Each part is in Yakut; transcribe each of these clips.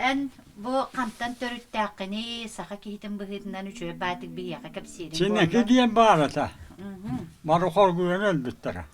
эн бу хантан төрүттээххиний, саха киһитин быһыытынан үчүгэй баатык биһиэхэ кэпсиириҥ Чинэки буоллар. диэн баар этэ. Мгм. Бары хоргуйан өлбүттэрэ.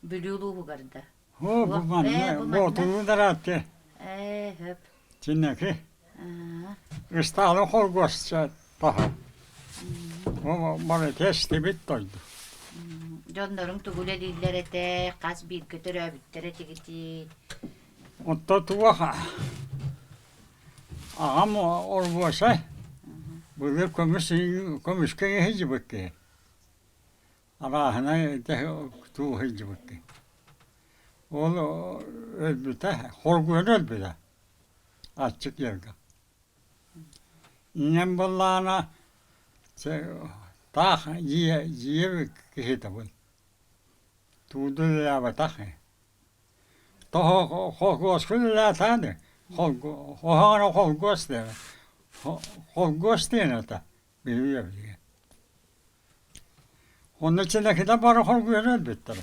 Бүлүү улууһугар да. Оо, бу Суох. манна Ээ, бу манна. Боотулуу дараатты. Ээ, хөп. Чинэки. Аа. Ыстаалы хоргуосча таһа. Ол бары тэстибит дойду. Дьонноруҥ тугу үлэлииллэр этэ, хас бииргэ төрөөбүттэр этигитий? Онто туох аҕам оргуоса былыр көмүс көмүскэ иһдьибит киһи. Арааһынай туу сылдьыбыт киһи. Ол өлбүтэ, хоргуйан өлбүтэ аччык ыалга. Ийэм буоллаҕына таах дьиэ дьиэ киһитэбин. Тууду үлэлээбэтэх Toho холкуоска үлэлээтээн хоһооно холкуос диэн холкуос диэн этэ биһиги Онно Чинэкитэ бары хоргуйан өлбүттэрэ.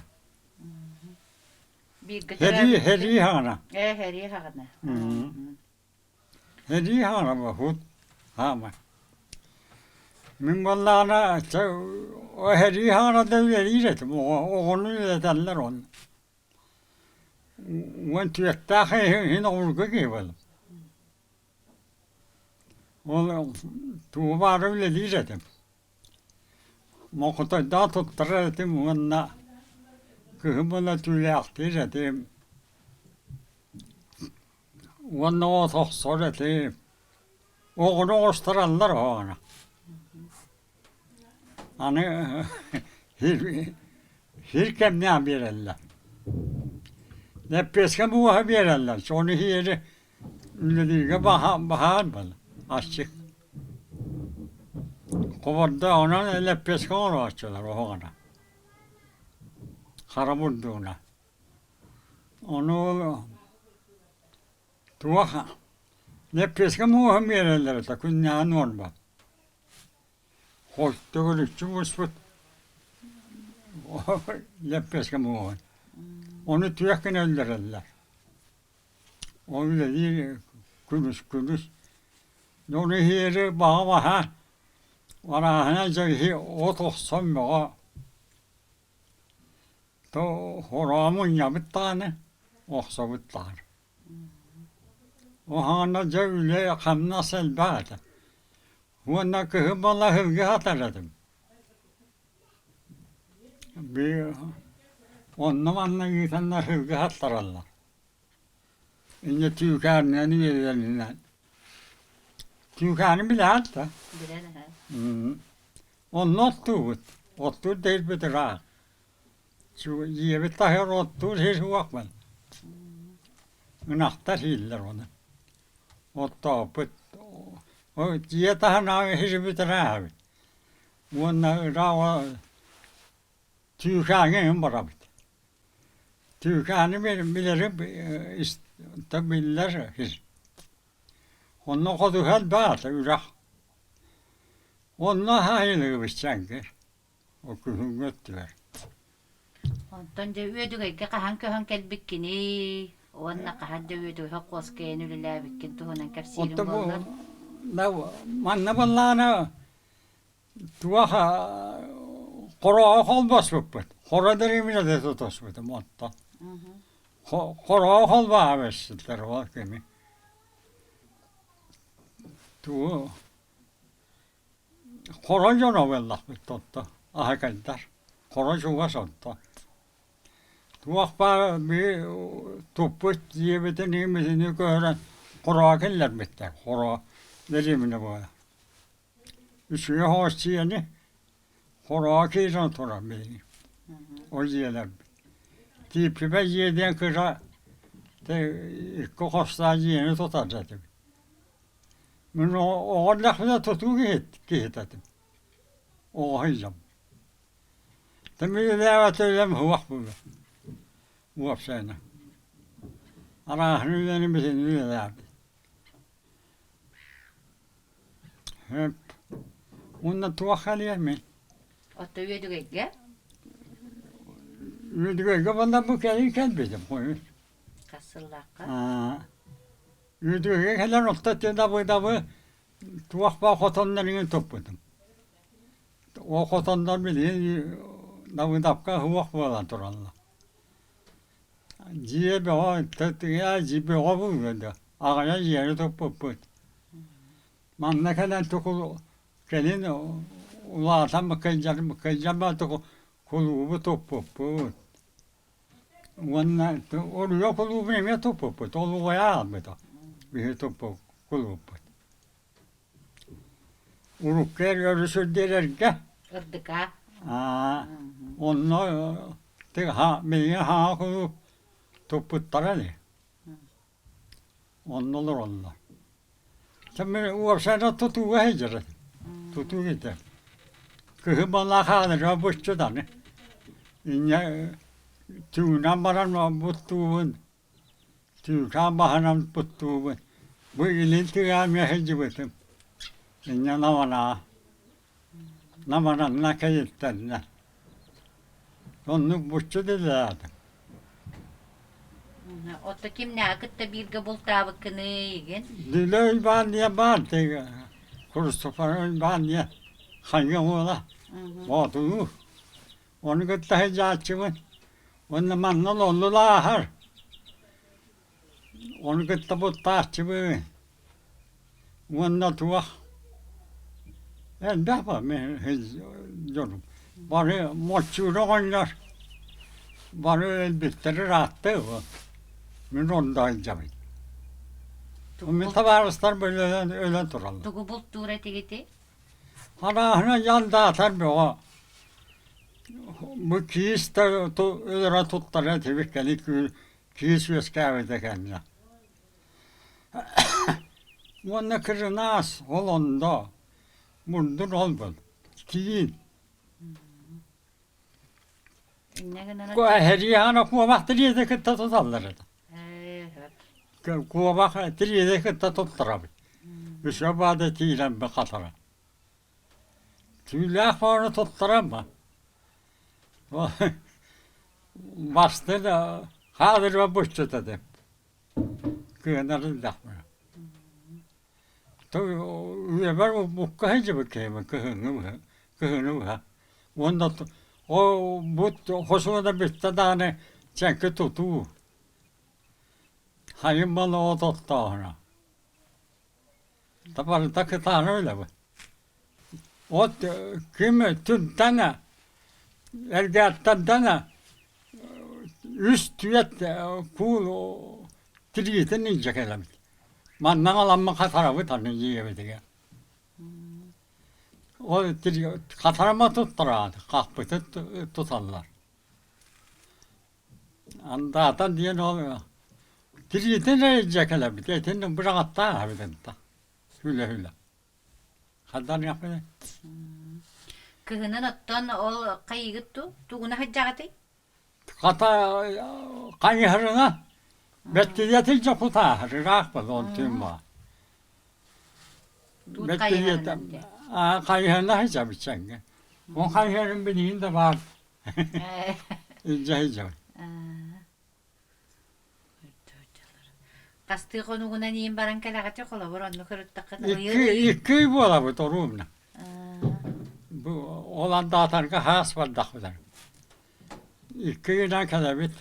Бииргэ Һэрии төрөөбүттэр. һэрии хаана. Ээ, һэрии хаҕына. Һэрии хаана бохут хаама. Мин буоллаҕына һэрии хаана да үлэлиир этим оҕону үлэтэллэр онно. Уон түөртээх иһин оҕурга киһи буоллум. Ол тугу баара үлэлиир этим. Мохотойдоох туттарар этим уонна кыһын буола түүлээхтиир этим. Уонна от охсор этим. Оҕону оҕустараллар оҕону. Аны сир кэмнээх биэрэллэр. Лэппиэскэ мууһа биэрэллэр, сону иһиэри үлэлииргэ баһаар буолла, аччык. Хобордоо онон лэппиэскэ оҥорооччулар оһоҕуна, хара бурдугуна. Ону ол туох лэппиэскэ мууһун биэрэллэр этэ күннээҕи нуорма. Төгүрүччү муспут лэппиэскэ мууһун. Ону түөх гына өллөрөллөр. Ол үлэлиир күнүс күнүс. Ону иһиэри баҕа баһа арааһына дьэ иһи от охсон бөҕө то хороому мунньабыт даҕаны охсобут даҕаны. Оһоҕоно дьэ үлэ хамнас элбэх этэ. Уонна кыһын буолла сылгы сатар этим. Биир онно-манна ыытаннар сылгы саттараллар. Инньэ түүкээнинэн үөрэнинэн. Түүкээни билэҕит да? Билэн аһа. Онно оттуубут. Оттуур дэйбит ыраах. Дьиэбит таһыгар оттуур сир суохпун. Ынахтар сииллэр ону. Оттооппут. Дьиэ таһынааҕы сирбит ыраах эбит. Уонна ыраах Түүкээҥҥэ иһин барабыт. Түүкээни билэрим биллэр сир. Онно ходуһа элбэх этэ үрэх. Онно аһаайылыыбыт сээҥкир. Ол күһүҥҥү өттүгэр. Онтон дьэ Үөдүгэйгэ хаһан көһөн кэлбиккиний уонна хаһан дьэ Үөдүгэй холкуоска эн үлэлээбиккин туһунан кэпсиириҥ Оттон бу буоллар? манна буоллаҕына туох хороҕо холбоспуппут. Хоро дэриэбинэтэ тутуспутум оттон. Хороҕо холбоһо бэссилэр ол кэми. Тугу Хоро дьоно буоллахпыт тотто, аһыкайдар. Хоро чугас онто. Туох баар биһи туппут дьиэбитин имитини көһөрөн хороҕо киллэрбиттэр. Хоро дэриэбинэ буолар. Үчүгэй соҕус дьиэни хороҕо киирэн турар билигин. Ол дьиэлэрбит. Тииппибэ дьиэ диэн кыра икки хостоох дьиэни тутар этибит. Мин оҕо эрдэхпинэ тутуу киһитэ этим. Оҕо сылдьам. Тымныылаабат үлэм суох буолуо. Уопсайынан. Арааһын үлэни бүтүннүү үлэлээбит. Сөп. Уонна туох кэлиэ мин? Отто Үөдүгэйгэ? Үөдүгэйгэ буолла бу кэлин кэлбитим. Хас сыллаахха? Аа. Үөдүгэйгэ кэлэн орто дабы-дабы туох баар хотоннорун туппутум. Ол хотоннор билигин Давыдовка суох буолан тураллар. Дьиэ бөҕө дьиэ бөҕө буолуо да аҕыйах дьиэни туппуппут. Манна кэлэн тугу кэлин улаатан кылдьан тугу кулуубу туппуппут. Уонна Оруйа кулуубун эмиэ туппуппут, ол уҕайа хаалбыта биһи туппут кулууппут. Урукку өрүс үрдэрэргэ Ырдыка. Онно билигин хаҥа кулууп туппуттара ини. Онно олороллор. Уопсайынан тутууга сылдьар тутуу киһитэ. Кыһын буоллаҕа хаалыга буччутаны. Инньэ түүнэн баран буттуубун, түүкээн баһынан буттуубун. Бу илин тыаҕа сылдьыбытым. Инньэ наманаа намананна кэйиттэннэ. Оннук буччу дилээтим. Отто кимнээҕи кытта бииргэ бултаабыккыный игин? Дүлэ Уйбаан диэн баар Христофор Уйбаан диэн хайа уола Боотулуу. Ону кытта сылдьааччыбын. Уонна манна ололлулааһар. Ону кытта бултааччыбын. Уонна туох элбэх ба дьонум. Бары моччуура оҕонньор бары өлбүттэр ыраатта Мин онно сылдьабын. Мин табаарыстарым өлөн өлөн тураллар. Тугу бултуур этигитий? Арааһына дьандаатар бөҕө. Бу киис да өлөрө туттара этибит кэлин киис үөскээбитэ кэннэ. Уонна кырынаас ол онно мурдун олбун киин. Инньэ гынан Эһэриэҕин куобах тириэтэ кытта туталлар этэ. Куобах тириэтэ кытта туттарабыт. Үсө баада тиирэн хатара. Түүлээх баҕаны туттаран ба. Бастын хаалырба буччута деп. Кыанарын дахмына. Үйэбэр букка сылдьыбыт киһибин кыһыҥҥы быһа, кыһыны быһа. Уонна ол бут хосуона бүттэ даҕаны чэҥки тутуу. Хайын балыга оттооһуна. Барыта кытаанах үлэбит. От ким түнтэн эргээттэн үс түөрт куул тириитин илдьэ кэлэбит. Манна аҕаламмын хатарабыт аны дьиэбитигэр. Ол хатарама туттараат хаппытын туталлар. Андаатан диэн ол тириитин эрэ илдьэ кэлэбит, итиннэ быраҕаттаах эбит ынта. Хүлэ-хүлэ. Хандан Кыһынын оттон ол хайыгыт ту? Тугуна сылдьаҕытый? Хата хайыһарына бэттириэтин дьокутааһар ыраах ол түүн баа. Туут хайыһарынан дьэ. Хайыһарына сылдьабыт сэнгэ. Ол хайыһарын билигин да баар. Илдьэ сылдьабыт. Хастыы хонугунан иин баран кэлэҕити холобур оннук ырыттаххына Икки икки ый буолабыт оруумна. Бу ол андаатарга хаас бардахпытар. Икки ыйынан кэлэбит.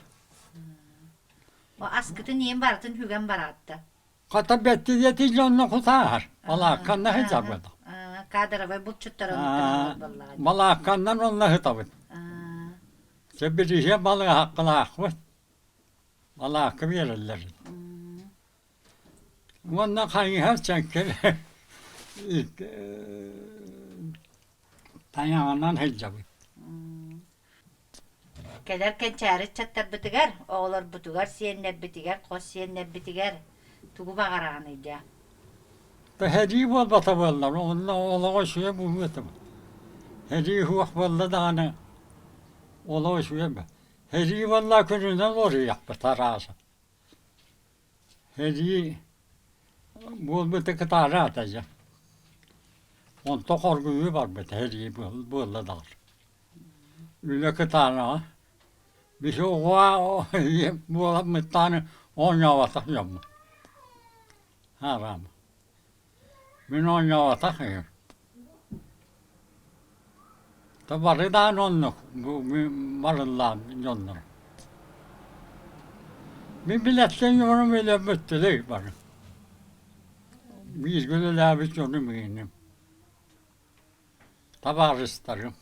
Аскытын иин барытын хүгэн бараатта. Хата бэттириэти дьонно кутааһар. Балаакканна сылдьабыт. Кадровай булчуттар оннук Балаакканнан онно сытабыт. Чэ бириһиэ балыаһаккалаахпыт. Балаакка биэрэллэр. Уонна хайыһар чэҥкир тайаҕынан сылдьабыт. Кэлэр кэнчээри ыччаттарбытыгар, оҕолорбутугар, сиэннэрбитигэр, хос сиэннэрбитигэр тугу баҕараҕыный дьэ? Һэрии буолбата буоллар, онно олоҕо үчүгэй буолуо этэ. Һэрии суох буолла даҕаны олоҕо үчүгэй Һэрии буолла күнүнэн олоруйахпыт арааса. Һэрии буолбута кытаараата дьэ. Онто хоргуйуу барбыта һэрии буолла даҕаны. Үлэ кытаанаҕа. Биһи оҕо буоламмыттааны оонньооботох дьоммут. Хараам. Мин оонньооботох үһү. То бары даҕаны оннук бу барыллаан дьоннор. Мин билэттэн дьонум өлөрбүттэрэ бары. Бииргэ үлэлээбит дьонум иһиним. Табаарыстарым.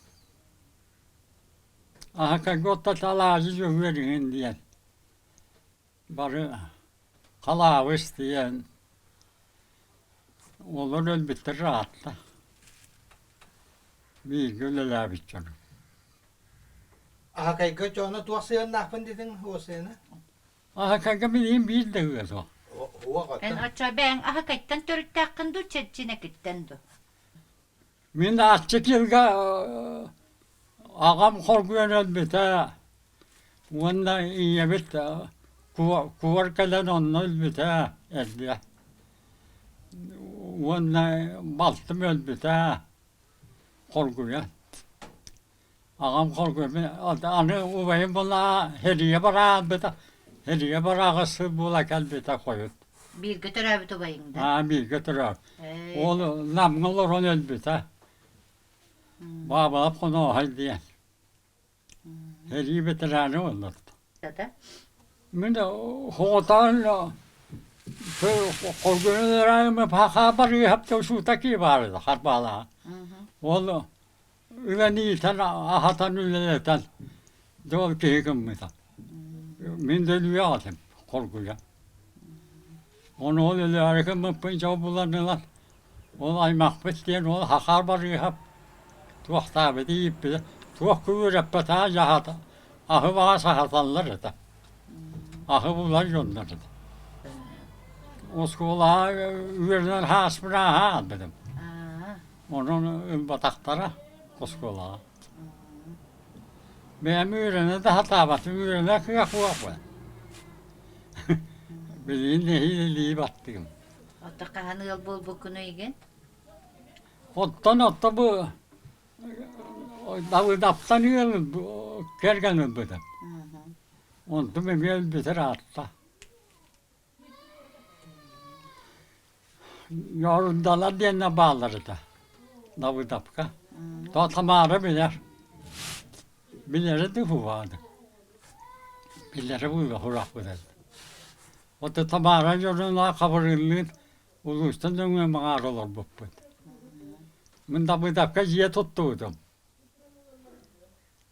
Аһакайга талаажы дьөһүөр иһин диэн бары халаабыс диэн олор өлбүттэр ыраатта. Бииргэ үлэлээбит дьонум. Аһакайга дьоно туох сыһыаннаахпын диэтиҥ уосайына? Аһакайга билигин биир да ыал суох. Эн оччо бэйэҥ аһакайтан төрүттээххин дуу, чэрчинэкиттэн дуу? Мин аччык сиргэ аҕам хоргуйан өлбүтэ уонна ийэбит куор кэлэн онно өлбүтэ эрдэ уонна балтым өлбүтэ хоргуйан. Аҕам хоргуйан аны убайым буолла Һэлийэ бараабыта Һэлийэ барааҕы сыл буола кэлбитэ хойут. Бииргэ төрөөбүт убайыҥ да? Аа бииргэ төрөөбүт. Ол Намҥа олорон өлбүтэ. Баабалап Хонооһой диэн. Сэрии ветераны олорто. Мин хоҕотоон хоргуйан хаабар суута кии баар харбаалаах. Ол Үлэни иитэн, аһатан үлэлэтэн, дьэ ол киһи гыммыта. Мин да өлүөх этим, хоргуйа. Ону ол өлөөрү гыммыппын дьол булан ылан, ол аймахпыт диэн ол Хахаар Барыыһап туохтаабыт ииппитэ, туох күрүөрэппэтэ дьаһата, аһы баҕас аһаталлар этэ. Аһы булар дьоннор этэ. Оскуолаҕа үөрэнэн ааспын ааһаабытым. Онон ылбатахтара оскуолаҕа. Бэйэм үөрэнэ да сатаабатым, үөрэнэ кыах буолбат. Билигин нэһиилэ илии баттыым. Оттон хаһан ыал буолбуккунуй игин? Оттон отто бу Давыдаптан ыал кэргэн ылбытым. Онтум эмиэ өлбүтэр аатта. Ньорундалар диэннэр бааллар этэ Давыдовка. То Тамара билэр. Билэрэ да уһааны. Билэрэ буолуо хураахпыт этэ. Ото Тамара дьонуна хабырыыллыын улуустан нөҥүө маҥаар олорбуппут. Мин Давыдовка дьиэ туттубутум.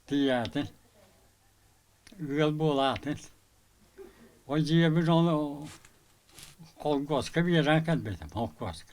Тиийээтин. Ыал буолаатын. Ол дьиэбин ол холкуоска биэрэн кэлбитим, холкуоска.